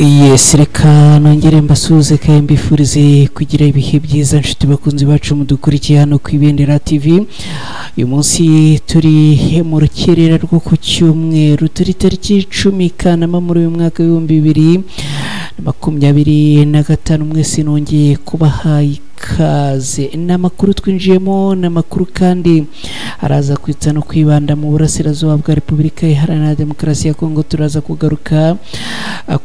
Yes, reka nongere mbasuhuze kandi mbifurize kugira ibihe byiza nshuti bakunzi bacu mudukurikiye hano ku Ibendera TV. Uyu munsi turi mu rukerera rwo ku cyumweru, turi tariki 10 Kanama muri uyu mwaka 2025. Mwese nongeye kubaha ikaze. N'amakuru twinjiyemo n'amakuru kandi araza kwitsa no kwibanda mu burasirazuba bwa Repubulika Iharanira Demokarasi ya Kongo. Turaza kugaruka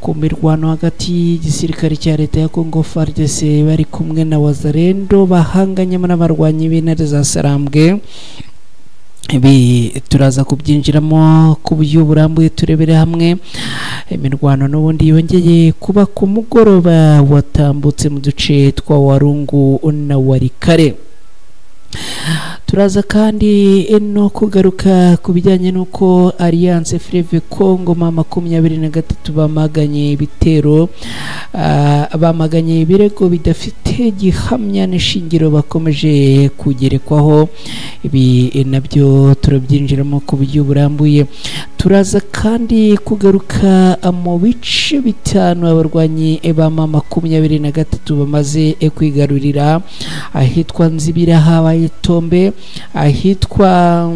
ku mirwano hagati y'igisirikare cya leta ya Kongo FARDC bari kumwe na Wazalendo bahanganyemo n'abarwanyi b'intare za Sarambwe. Ibi turaza kubyinjiramo ku buryo burambuye, turebere hamwe imirwano n'ubundi yongeye kuba ku mugoroba watambutse mu duce twa Warungu na Warikare. Turaza kandi no kugaruka ku bijyanye n'uko Alliance Fleuve Congo M23 bamaganye ibitero, bamaganye ibirego bidafite gihamya n'ishingiro bakomeje kugerekwaho. Ibi nabyo turabyinjiramo ku buryo burambuye. Turaza kandi kugaruka mu bice 5 abarwanyi ba M23 bamaze kwigarurira, ahitwa Nzibira habaye tombe, ahitwa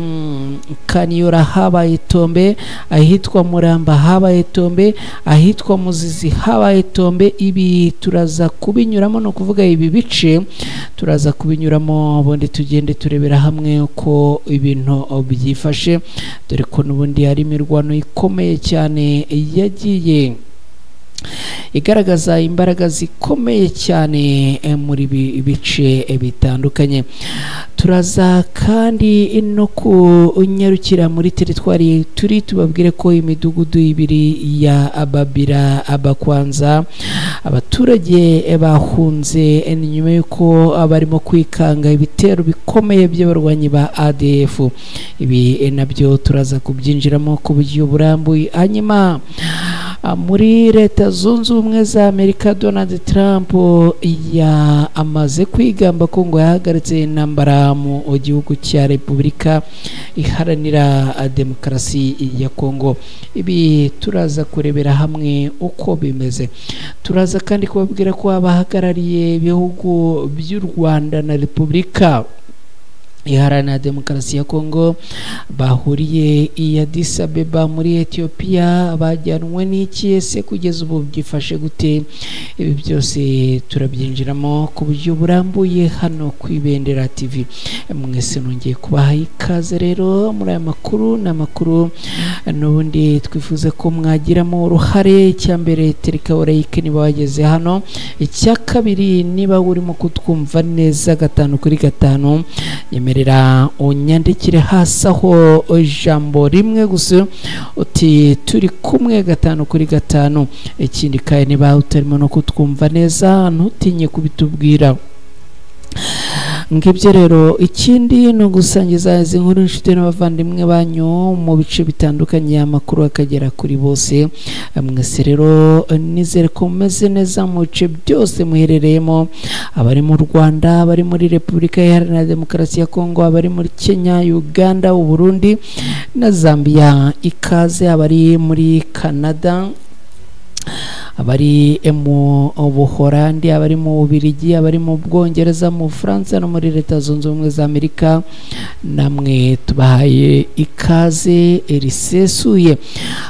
Kaniyora habaye tombe, ahitwa Muramba habaye tombe, ahitwa Muzizi habaye tombe. Ibi turaza kubinyuramo, no kuvuga ibi bice turaza kubinyuramo, ubundi tugende turebera hamwe uko ibintu byifashe, dore ko n'ubundi hari imirwano ikomeye cyane yagiye igaragaza imbaraga zikomeye cyane muri ibi bice bitandukanye. Turaza kandi no kunyarukira muri teritwari turi, tubabwire ko imidugudu 2 ya Ababira Abakwanza abaturage bahunze nyuma y'uko barimo kwikanga ibitero bikomeye by'abarwanyi ba ADF. Ibi nabyo turaza kubyinjiramo ku buryo burambuye. Hanyuma muri Leta Zunze Ubumwe za Amerika, Donald Trump amaze kwigamba ko ngo yahagaritse intambara mu gihugu cya Repubulika Iharanira Demokarasi ya Kongo. Ibi turaza kurebera hamwe uko bimeze. Turaza kandi kubabwira ko abahagarariye ibihugu by'u Rwanda na Repubulika Iharanira Demokarasi ya Kongo bahuriye i Addis Abeba muri Ethiopia bajyanwe n'iki? Ese kugeza ubu byifashe gute? Ibi byose turabyinjiramo ku buryo burambuye hano ku Ibendera TV. Mwese nongeye kubaha ikaze rero muri aya makuru. Ni amakuru n'ubundi twifuza ko mwagiramo uruhare. Icya mbere, tereka like niba wageze hano. Icya kabiri, niba urimo kutwumva neza 5 kuri 5, nyemerera unyandikire hasi aho ijambo rimwe gusa uti turi kumwe 5 kuri 5. Ikindi kandi, niba utarimo no kutwumva neza ntutinye kubitubwira. Ngibyo rero. Ikindi ni ugusangiza izi nkuru inshuti n'abavandimwe banyu mu bice bitandukanye, amakuru akagera kuri bose. Mwese rero nizere ko mumeze neza mu bice byose muherereyemo, abari mu Rwanda, abari muri Repubulika Iharanira Demokarasi ya Kongo, abari muri Kenya, Uganda, Uburundi na Zambia. Ikaze abari muri Canada, abari mu Buholandi, abari mu Bubiligi, abari mu Bwongereza, mu Bufaransa no muri Leta Zunze Ubumwe za Amerika, namwe tubahaye ikaze risesuye.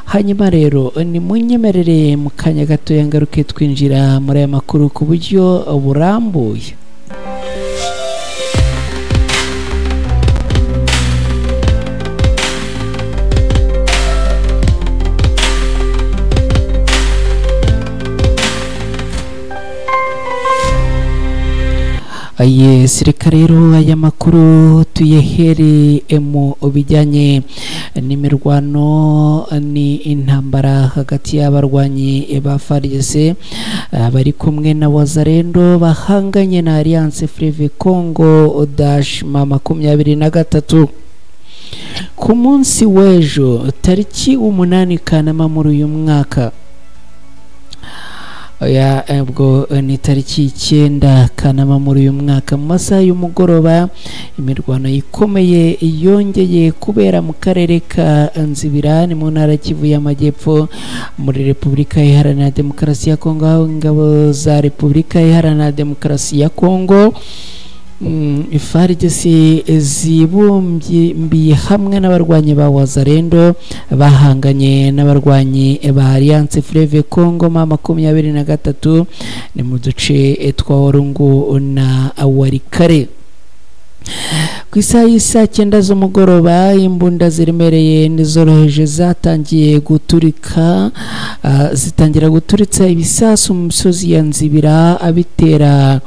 Hanyuma rero ni munyemerere mu kanya gato ngaruke twinjira muri aya makuru ku buryo burambuye. Yes, reka rero aya makuru tuyehere mu bijyanye n'imirwano, ni intambara hagati y'abarwanyi ba FARDC bari kumwe na Wazalendo bahanganye na Alliance Fleuve Congo dash M23. Ku munsi w'ejo tariki 8 Kanama muri uyu mwaka, Oya, ubwo ni tariki 9 Kanama muri uyu mwaka mu masaha y'umugoroba, imirwano ikomeye yongeye kubera mu karere ka Nzibira, ni mu ntara Kivu y'Amajyepfo muri Repubulika Iharanira Demokarasi ya Kongo, aho ingabo za Repubulika Iharanira Demokarasi ya Kongo FARDC zibumbiye hamwe n'abarwanyi ba Wazalendo bahanganye n'abarwanyi ba Alliance Fleuve Congo ma 23, ni mu duce twa Warungu na Warikare. Ku isaha y'isaa 9 z'umugoroba, imbunda ziremereye n'izoroheje zatangiye guturika, zitangira guturitsa ibisasu mu misozi ya Nzibira, abitera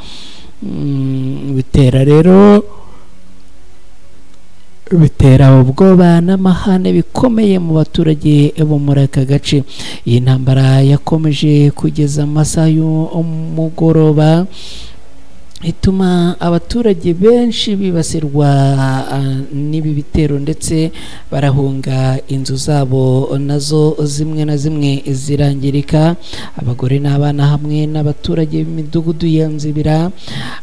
bitera rero bitera ubwoba n'amahane bikomeye mu baturage bo muri aka gace. Iyi ntambara yakomeje kugeza amasaha y'umugoroba, ituma abaturage benshi bibasirwa n'ibi bitero, ndetse barahunga, inzu zabo nazo zimwe na zimwe zirangirika. Abagore n'abana hamwe n'abaturage b'imidugudu ya Nzibira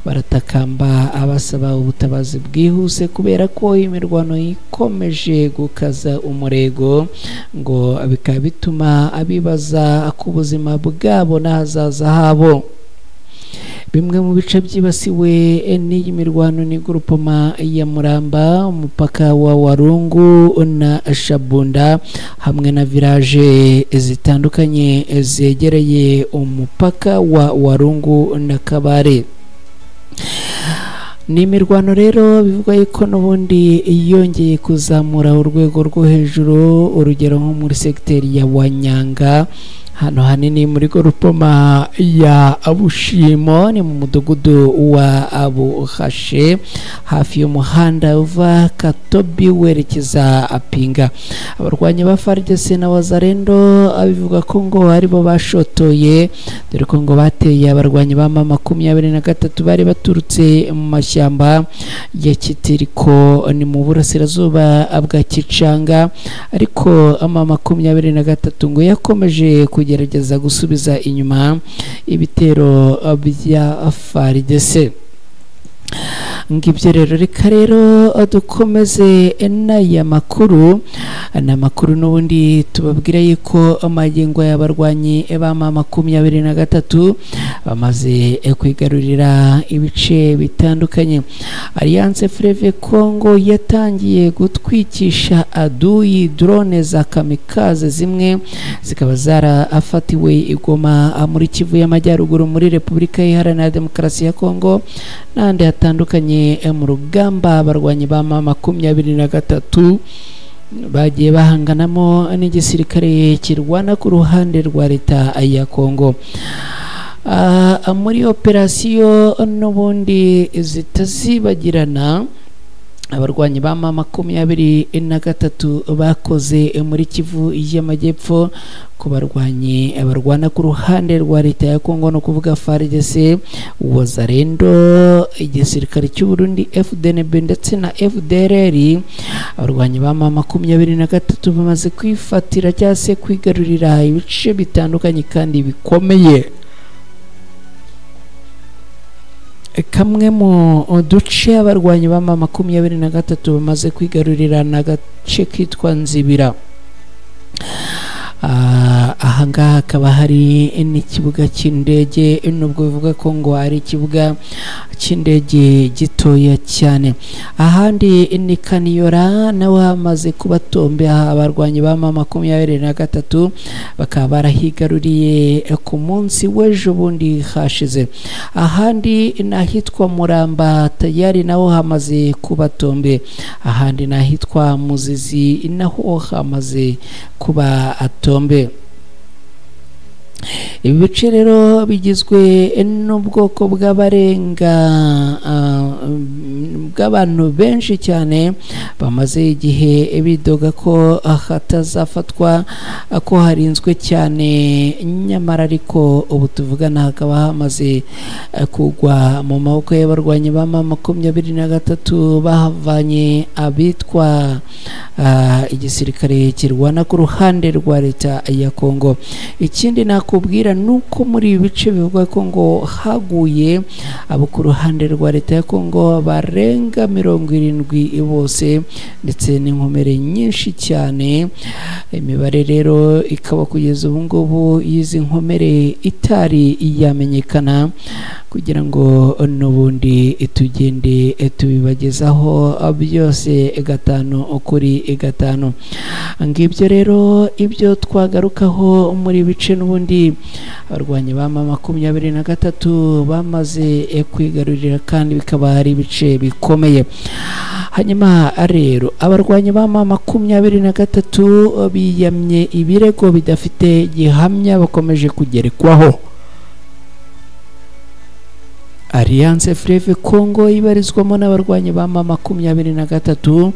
baratakamba abasaba ubutabazi bwihuse, kubera ko imirwano ikomeje gukaza umurego, ngo bikaba bituma abibaza ku buzima bwabo n'ahazaza habo. Bimwe mu bice byibasiwe n'iyi mirwano ni Grupoma ya Muramba, umupaka wa Warungu na Shabunda, hamwe na village zitandukanye zegereye umupaka wa Warungu na Kabare. Ni imirwano rero bivugwa yuko n'ubundi yongeye kuzamura urwego rwo hejuru, urugero nko muri segiteri ya Wanyanga, hano hanini muri Grupoma ya Abushimo, ni mu mudugudu wa Abuhashe, hafi y'umuhanda uva Katobi werekeza Apinga. Abarwanyi ba FARDC na Wazalendo abivuga ko ngo aribo bashotoye, dore ko ngo bateye abarwanyi ba M23 bari baturutse mu mashyamba ya Kitiriko, ni mu burasirazuba bwa Kicanga, ariko M23 ngo yakomeje kugerageza gusubiza inyuma ibitero bya FARDC. Ngibyo rero, reka rero dukomeze n'aya makuru. Ni amakuru n'ubundi tubabwira yuko amagingo y'abarwanyi ba M23 bamaze kwigarurira ibice bitandukanye. Alliance Fleuve Congo yatangiye gutwikisha aduyi drone za kamikaze, zimwe zikaba zarafatiwe i Goma muri Kivu y'Amajyaruguru muri Repubulika Iharanira Demokarasi ya Kongo n'ahandi hatandukanye mu rugamba abarwanyi ba M23 bagiye bahanganamo n'igisirikare kirwana ku ruhande rwa leta ya Kongo. Muri operasiyo n'ubundi zitazibagirana abarwanyi ba M23 bakoze muri Kivu y'Amajyepfo ku barwanyi barwana ku ruhande rwa leta ya Kongo, no kuvuga FARDC, Wazalendo, igisirikare cy'u Burundi FDNB ndetse na FDLR. Abarwanyi ba M23 bamaze kwifatira cyangwa se kwigarurira ibice bitandukanye kandi bikomeye. Kamwe mu duce abarwanyi ba M23 bamaze kwigarurira n'agace kitwa Nzibira. Ahangaha hakaba hari n'ikibuga cy'indege, nubwo bivuga ko ngo ari ikibuga cy'indege gitoya cyane. Ahandi ni Kaniyora, nawe hamaze kubatombe, abarwanyi ba M23 bakaba barahigaruriye ku munsi w'ejo bundi hashize. Ahandi n'ahitwa Muramba tayari naho hamaze kubatombe. Ahandi n'ahitwa Muzizi naho hamaze kuba atombe. Ibi bice rero bigizwe n'ubwoko bw'abarenga bw'abantu benshi cyane bamaze igihe bidoga ko hatazafatwa, ko harinzwe cyane, nyamara ariko ubu tuvugana hakaba hamaze kugwa mu maboko y'abarwanyi ba M23 bahavanye abitwa igisirikare kirwana ku ruhande rwa leta ya Kongo. Ikindi nakubwira nuko muri ibi bice bivugwa ko ngo haguye abo ku ruhande rwa leta ya Kongo barenga 70 bose, ndetse n'inkomere nyinshi cyane. Imibare rero ikaba kugeza ubu ngubu y'izi nkomere itari yamenyekana, kugira ngo n'ubundi tugende tubibagezaho byose 5 kuri 5. Ngibyo rero ibyo twagarukaho muri bice n'ubundi abarwanyi ba M23 bamaze kwigarurira, kandi bikaba ari ibice bikomeye. Hanyuma rero abarwanyi ba M23 biyamye ibirego bidafite gihamya bakomeje kugerekwaho. Alliance Fleuve Congo ibarizwamo n'abarwanyi ba M23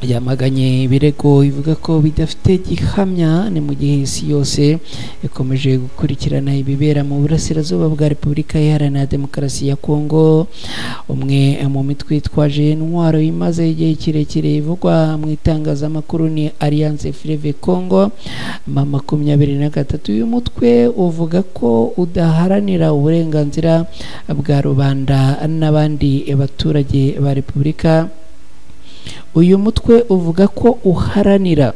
yamaganye ibirego ivuga ko bidafite gihamya. Ni mu gihe isi yose ikomeje gukurikirana ibibera mu burasirazuba bwa Repubulika Iharanira Demokarasi ya Kongo. Umwe mu mitwe itwaje intwaro imaze igihe kirekire ivugwa mu itangazamakuru ni Alliance Fleuve Congo M23. Uyu mutwe uvuga ko udaharanira uburenganzira bwa rubanda n'abandi baturage ba Repubulika. Uyu mutwe uvuga ko uharanira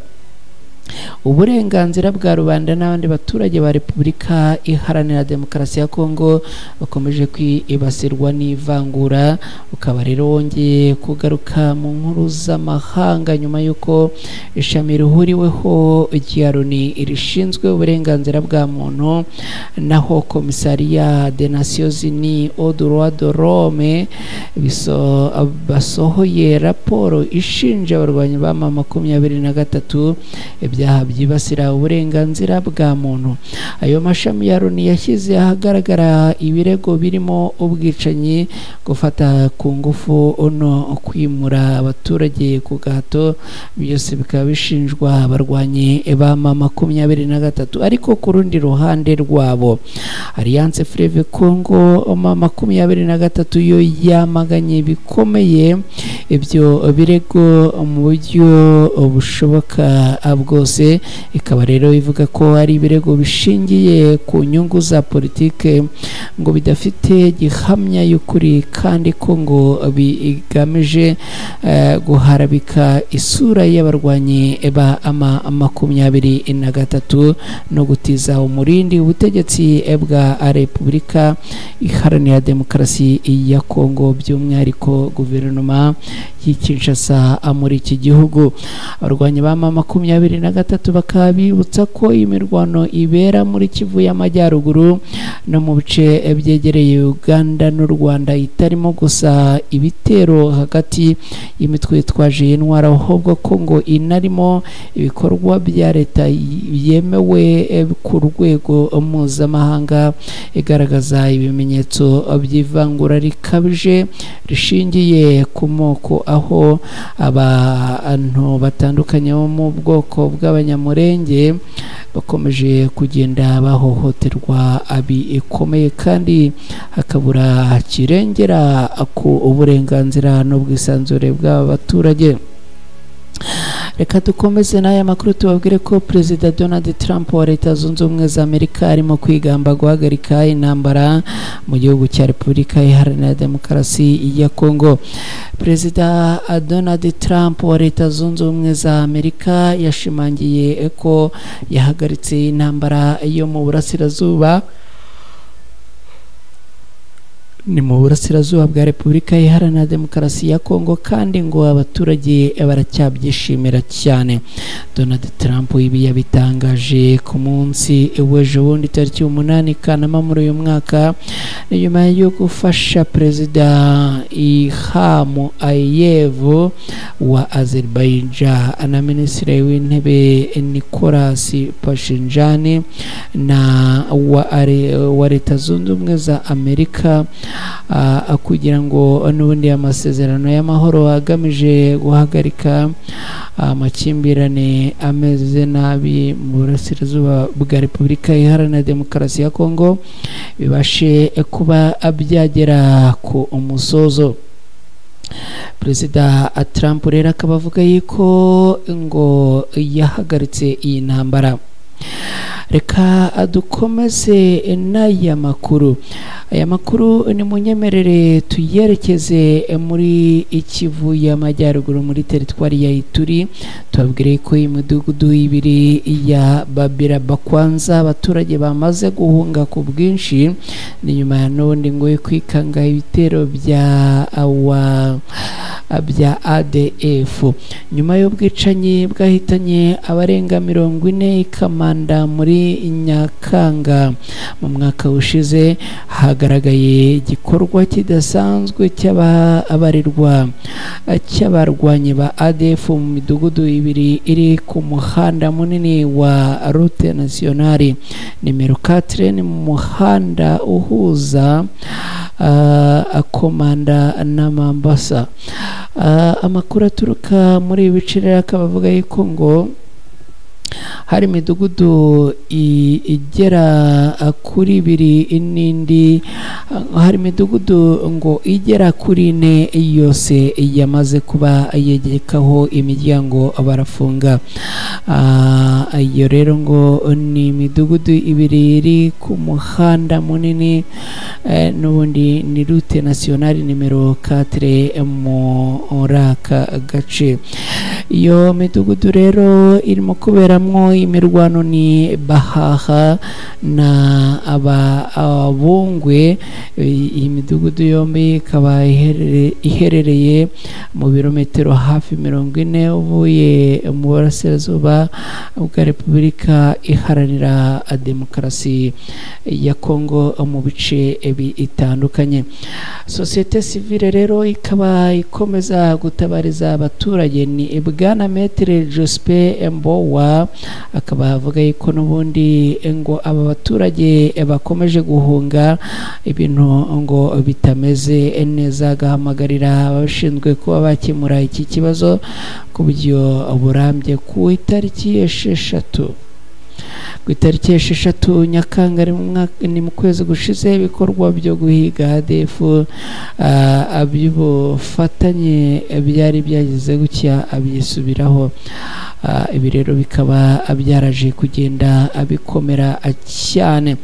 uburenganzira bwa rubanda n'abandi baturage ba Repubulika Iharanira Demokarasi ya Kongo bakomeje kwibasirwa n'ivangura. Ukaba rero wongeye kugaruka mu nkuru z'amahanga nyuma y'uko ishami rihuriweho rya Loni rishinzwe uburenganzira bwa muntu naho Commissariat des Nations Unies aux droits de l'homme basohoye raporo ishinja abarwanyi ba M23 ibyaha byibasira uburenganzira bwa muntu. Ayo mashami ya Loni yashyize ahagaragara ibirego birimo ubwicanyi, gufata ku ngufu no kwimura abaturage ku gahato, byose bikaba bishinjwa abarwanyi ba M23. Ariko ku rundi ruhande rwabo, Alliance Fleuve Congo M23 yo yamaganye bikomeye ibyo birego mu buryo bushoboka bwose, ikaba rero ivuga ko ari ibirego bishingiye ku nyungu za politike, ngo bidafite gihamya y'ukuri, kandi ko ngo bigamije guharabika isura y'abarwanyi ba M23 no gutiza umurindi ubutegetsi bwa Repubulika Iharanira Demokarasi ya Kongo, by'umwihariko guverinoma y'i Kinshasa muri iki gihugu. Abarwanyi ba M23 bakaba bibutsa ko imirwano ibera muri Kivu y'Amajyaruguru no mu bice byegereye Uganda n'u Rwanda itarimo gusa ibitero hagati y'imitwe yitwaje intwaro, ahubwo ko ngo inarimo ibikorwa bya leta yemewe ku rwego mpuzamahanga igaragaza ibimenyetso by'ivangura rikabije rishingiye ku moko, aho abantu batandukanye bo mu bwoko bw'Abanyamurenge bakomeje kugenda bahohoterwa bikomeye, kandi hakabura kirengera ku uburenganzira n'ubwisanzure bw'aba baturage. Reka dukomeze n'aya makuru, tubabwire ko Perezida Donald Trump wa Leta Zunze Ubumwe za Amerika arimo kwigamba guhagarika intambara mu gihugu cya Repubulika Iharanira Demokarasi ya Kongo. Perezida Donald Trump wa Leta Zunze Ubumwe za Amerika yashimangiye ko yahagaritse intambara yo mu burasirazuba, ni mu burasirazuba bwa Repubulika Iharanira Demokarasi ya Kongo, kandi ngo abaturage baracyabyishimira cyane. Donald Trump ibi yabitangaje ku munsi w'ejo bundi tariki 8 Kanama muri uyu mwaka, ni nyuma yo gufasha Perezida Ilham Aliyev wa Azerbaijan na Minisitiri w'Intebe Nicolas Pashinyan na wa Leta Zunze Ubumwe za Amerika kugira ngo n'ubundi amasezerano y'amahoro agamije guhagarika amakimbirane ameze nabi mu burasirazuba bwa Repubulika Iharanira Demokarasi ya Kongo bibashe kuba byagera ku umusozo. Perezida Trump rero akaba avuga yuko ngo yahagaritse iyi ntambara. Reka dukomeze n'aya makuru. Aya makuru ni munyemerere tuyerekeze muri Kivu y'Amajyaruguru, muri teritwari ya Ituri. Tubabwire ko imidugudu ibiri ya Babira Bakwanza abaturage bamaze guhunga ku bwinshi, ni nyuma ya n'ubundi ngo kwikanga ibitero bya ADF nyuma y'ubwicanyi bwahitanye abarenga 40 Kamanda muri Nyakanga mu mwaka ushize. Hagaragaye igikorwa kidasanzwe cy'abarirwa cy'abarwanyi ba ADF mu midugudu ibiri iri ku muhanda munini wa Route Nationale nimero 4, ni mu muhanda uhuza Komanda na Mambasa. Amakuru aturuka muri ibi bice rero akaba avuga yuko ngo hari imidugudu igera kuri ibiri n'indi, hari imidugudu ngo igera kuri 4 yose yamaze kuba yegekaho imiryango barafunga. Iyo rero ngo ni imidugudu ibiri iri ku muhanda munini, n'ubundi ni Route Nationale nimero 4 muri aka gace. Iyo midugudu rero irimo kuberamo imirwano ni Bahaha na Abungwe. Iyi midugudu yombi ikaba iherereye mu birometero hafi 40 uvuye mu burasirazuba bwa Repubulika Iharanira Demokarasi ya Kongo mu bice bitandukanye. Sosiyete sivile rero ikaba ikomeza gutabariza abaturage. Ni Bwana Maître Jospin Mbowa akaba avuga yuko n'ubundi ngo aba baturage bakomeje guhunga ibintu ngo bitameze neza, agahamagarira abashinzwe kuba bakemura iki kibazo ku buryo burambye. Ku itariki 6 ku itariki 6 Nyakanga ni mu kwezi gushize, ibikorwa byo guhiga ADF by'ubufatanye byari byageze gutya abyisubiraho. Ibi rero bikaba byaraje kugenda abikomera cyane.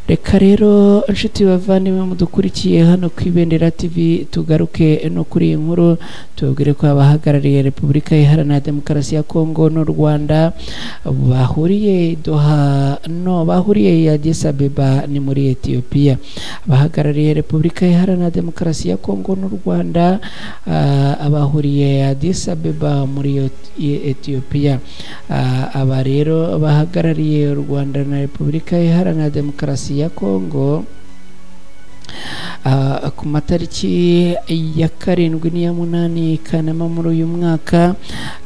Reka rero inshuti bavandimwe mudukurikiye hano ku Ibendera TV, tugaruke no kuri iyi nkuru, tubabwire ko abahagarariye Repubulika Iharanira Demokarasi ya Kongo n'u Rwanda bahuriye Doha, no bahuriye Addis Abeba ni muri Ethiopia. Abahagarariye Repubulika Iharanira Demokarasi ya Kongo n'u Rwanda abahuriye Addis Abeba muri Ethiopia. Aba rero bahagarariye u Rwanda na Repubulika Iharanira Demokarasi ya Kongo ku matariki ya 7 n'iya 8 Kanama muri uyu mwaka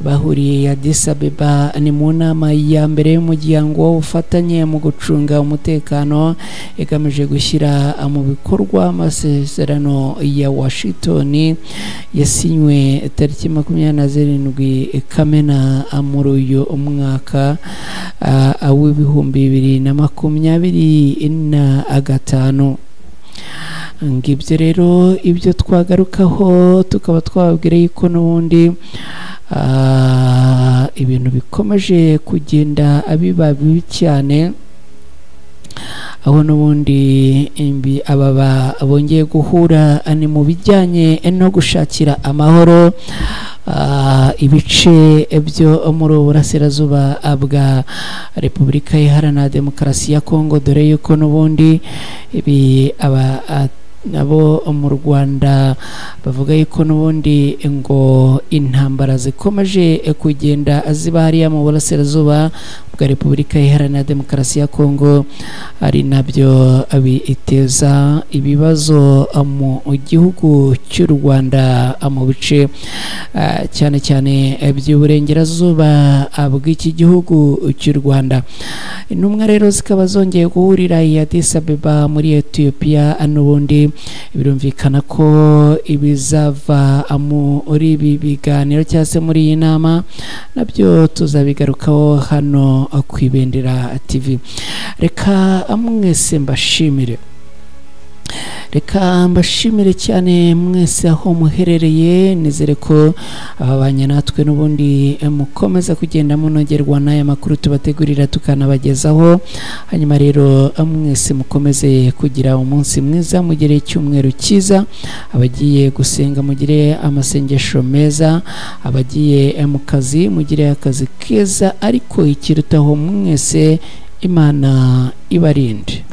bahuriye Addis Abeba ni mu nama ya mbere y'umuryango w'ubufatanye mu gucunga umutekano igamije gushyira mu bikorwa amasezerano ya Washington yasinywe tariki 27 Kamena muri uyu mwaka w'2025. Ngibyo rero ibyo twagarukaho, tukaba twababwira yuko n'ubundi ibintu bikomeje kugenda biba bibi cyane, aho n'ubundi aba bongeye guhura ni mu bijyanye no gushakira amahoro ibice byo muri uburasirazuba bwa Repubulika Iharanira Demokarasi ya Kongo, dore yuko n'ubundi ibi aba nabo mu Rwanda bavuga yuko n'ubundi ngo intambara zikomeje kugenda ziba hariya mu burasirazuba bwa Repubulika Iharanira Demokarasi ya Kongo, ari nabyo biteza ibibazo mu gihugu cy'u Rwanda mu bice cyane cyane by'uburengerazuba bw'iki gihugu cy'u Rwanda. Intumwa rero zikaba zongeye guhurira i Addis Abeba muri Ethiopia, n'ubundi birumvikana ko ibizava muri ibi biganiro cyangwa se muri iyi nama nabyo tuzabigarukaho hano ku Ibendera TV. Reka mwese mbashimire. Reka mbashimire cyane mwese aho muherereye, nizere ko ababanye natwe n'ubundi mukomeza kugenda munogerwa n'aya makuru tubategurira tukanabagezaho. Hanyuma rero mwese mukomeze kugira umunsi mwiza, mugire icyumweru cyiza. Abagiye gusenga mugire amasengesho meza, abagiye mu kazi mugire akazi keza, ariko ikirutaho mwese Imana ibarinde.